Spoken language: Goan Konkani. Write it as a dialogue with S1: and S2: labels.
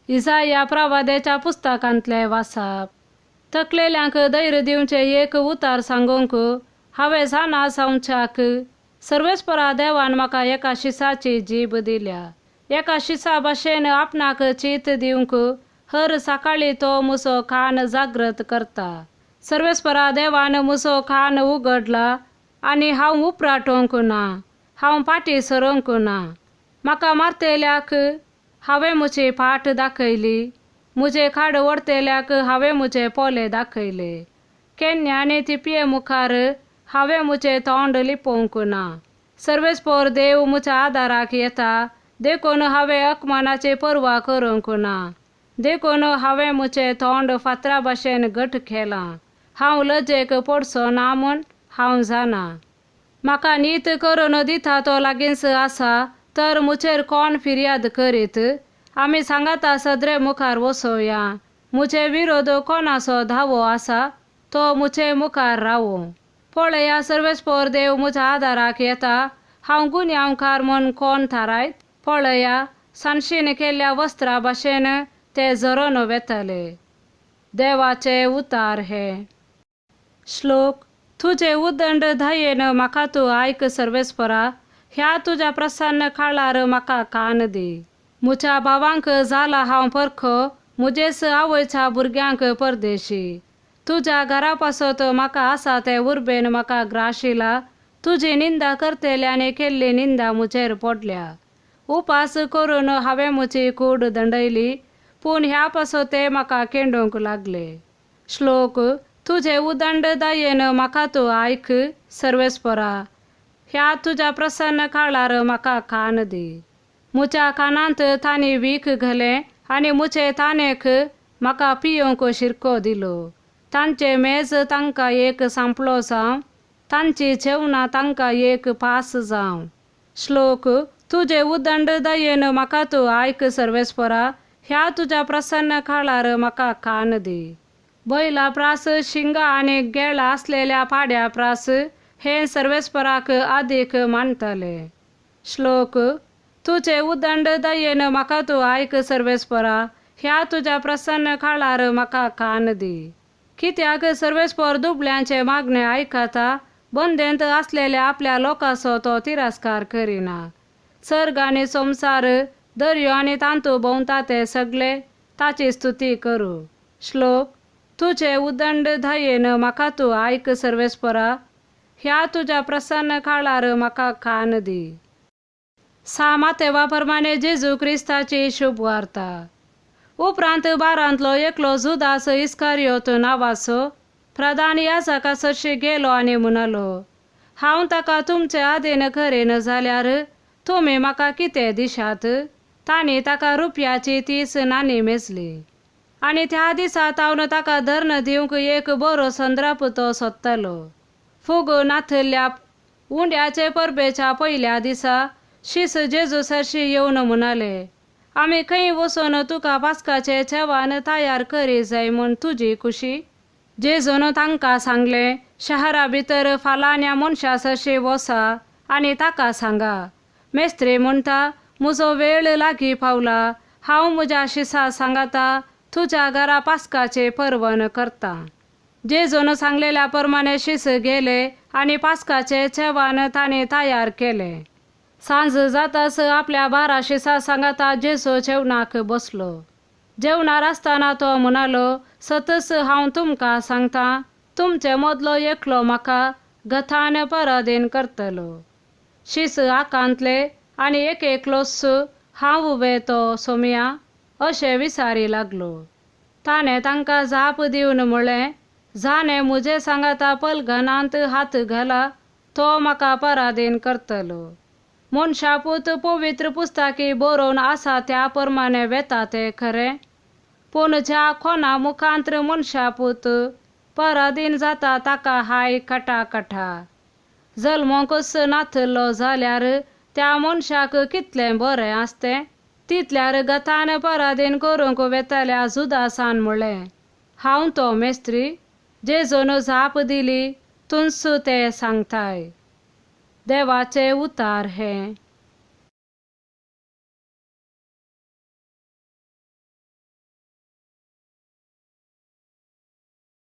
S1: इजाया प्रवाद्याच्या पुस्तकांतलें वाचप. थकलेल्यांक धैर्य दिवचें एक उतार सांगूंक हांवें जाणा जावच्याक सर्वेस्परा देवान म्हाका एका शिसाची जीब दिल्या. एका शिसा भाशेन आपणाक चीत दिवंक हर सकाळी तो म्हजो कान जागृत करता. सर्वेस्परा देवान म्हजो कान उगडला आनी हांव उपराटोवंक ना, हांव फाटीं सरूंक ना. म्हाका मारतल्याक हांवें म्हजी फाट दाखयली, म्हजे खाड ओडटेल्याक हांवें म्हजे पोले दाखयले. केन्ना आनी थिपये मुखार हांवें म्हजें तोंड लिपोवंक ना. सर्वेस्पर देव म्हज्या आदाराक येता, देखून हांवें अकमानाची पर्वा करूंक ना. देखून हांवें म्हजें तोंड फातरा भाशेन घट केलां. हांव लजेक पडचो ना म्हूण हांव जाणा. म्हाका नीत करून दिता तो लागींच आसा, तर म्हजेर कोण फिर्याद करीत? आमी सांगाता सदरे मुखार वचोया. म्हजे विरोध कोणाचो धावो आसा तो म्हजे मुखार रावूं. पळया, सर्वेस्पर देव म्हज्या आदाराक येता. हांव गुन्यांवकार म्हूण कोण थारायत? पळया, सानशीन केल्ल्या वस्त्रा भाशेन ते झरोन वेतले. देवाचे उतार हे. श्लोक. तुजे उदंड दयेन म्हाका तूं आयक सर्वेस्परा, ह्या तुज्या प्रसन्न काळार म्हाका कान दी. म्हज्या भावांक जाला हांव परखो, म्हजेच आवयच्या भुरग्यांक परदेशी. तुज्या घरा पासत म्हाका आसा ते उर्बेन म्हाका ग्राशिला. तुजी निंदा करतल्यांनी केल्ली निंदा म्हजेर पडल्या. उपास करून हांवें म्हजी कूड दंडयली, पूण ह्या पासत ते म्हाका केंडूंक लागले. श्लोक. तुजे उदंड दयेन म्हाका तूं आयक सर्वेस्परा, ह्या तुज्या प्रसन्न काळार म्हाका कान दी. म्हज्या कानांत तांणी वीख घालें आनी म्हजे तानेक म्हाका पियोवंक शिरको दिलो. तांचे मेज तांकां एक सांपळो जावं, तांची जेवणां तांकां एक पास जावं. श्लोक. तुजे उदंड दयेन म्हाका तूं आयक सर्वेस्परा, ह्या तुज्या प्रसन्न काळार म्हाका कान दी. बैला प्रास शिंगां आनी गेळां आसलेल्या पाड्या प्रास हें सर्वेस्पराक अदीक मानताले. श्लोक. तुजे उदंड दयेन म्हाका तूं आयक सर्वेस्परा, ह्या तुज्या प्रसन्न काळार म्हाका कान दी. कित्याक सर्वेस्पर दुबळ्यांचें मागणें आयकता, बंदेंत आसलेल्या आपल्या लोकांचो तो तिरस्कार करिना. सर्ग आनी संवसार, दर्यो आनी तांतू भोंवता ते सगळे ताची स्तुती करूं. श्लोक. तुजे उदंड दयेन म्हाका तूं आयक सर्वेस्परा, ह्या तुज्या प्रसन्न काळार म्हाका कान दी. सा मातेवा प्रमाणे जेजू क्रिस्ताची शुभ वार्ता. उपरांत बारांतलो एकलो जुदास इस्कारियोत नांवाचो प्रधान याजका सरशी गेलो आनी म्हणालो, हांव ताका तुमचे आदीन करीन जाल्यार तुमी म्हाका कितें दिशात? तांणी ताका रुपयाची 30 नाणी मेजली. आनी त्या दिसा तावन ताका धर्ण दिवंक एक बरो संद्रप तो सोदतालो. फुगू नाशिल्ल्या उंड्याचे परबेच्या पयल्या दिसा शीस जेजू सरशी येवन म्हणाले, आमी खंय वचून तुका पास्काचें जेवण तयार करी जाय म्हूण तुजी खुशी? जेजून तांकां सांगलें, शहरा भितर फालान्या मनशा सरशी वसा आनी ताका सांगा, मेस्त्री म्हणटा, म्हजो वेळ लागीं पावला, हांव म्हज्या शिसा सांगाता तुज्या घरा पास्काचें परवण करता. जेजून सांगलेल्या प्रमाणे शीस गेले आनी पास्काचें जेवण तांणी तयार केलें. सांज जाताच आपल्या 12 शिसां सांगाता जेजू जेवणाक बसलो. जेवणार आसतना तो म्हणालो, सतच हांव तुमकां सांगता, तुमचे मदलो एकलो म्हाका गथान पराधीन करतलो. शीस आकांतले आनी एक एकलोच हांव वे तो सोमया अशें विचारी लागलो. ताणें तांकां जाप दिवन म्हळें, जाणें म्हजे सांगाता पलगनांत हात घाला तो म्हाका पराधीन करतलो. मनशापूत पवित्र पुस्तकी बरोवन आसा त्या प्रमाणे वेता तें खरें, पूण ज्या कोणा मुखांत्र मनशापूत पराधीन जाता ताका हाय कटाकटा. जल्मोंकच नातलो जाल्यार त्या मनशाक कितलें बरें आसतें. तितल्यार गतान पराधीन करूंक वेतल्या जुदासान म्हळें, हांव तो मेस्त्री? जेजून जाप दिली, तूंच तें सांगताय. देवाचे उतार हे.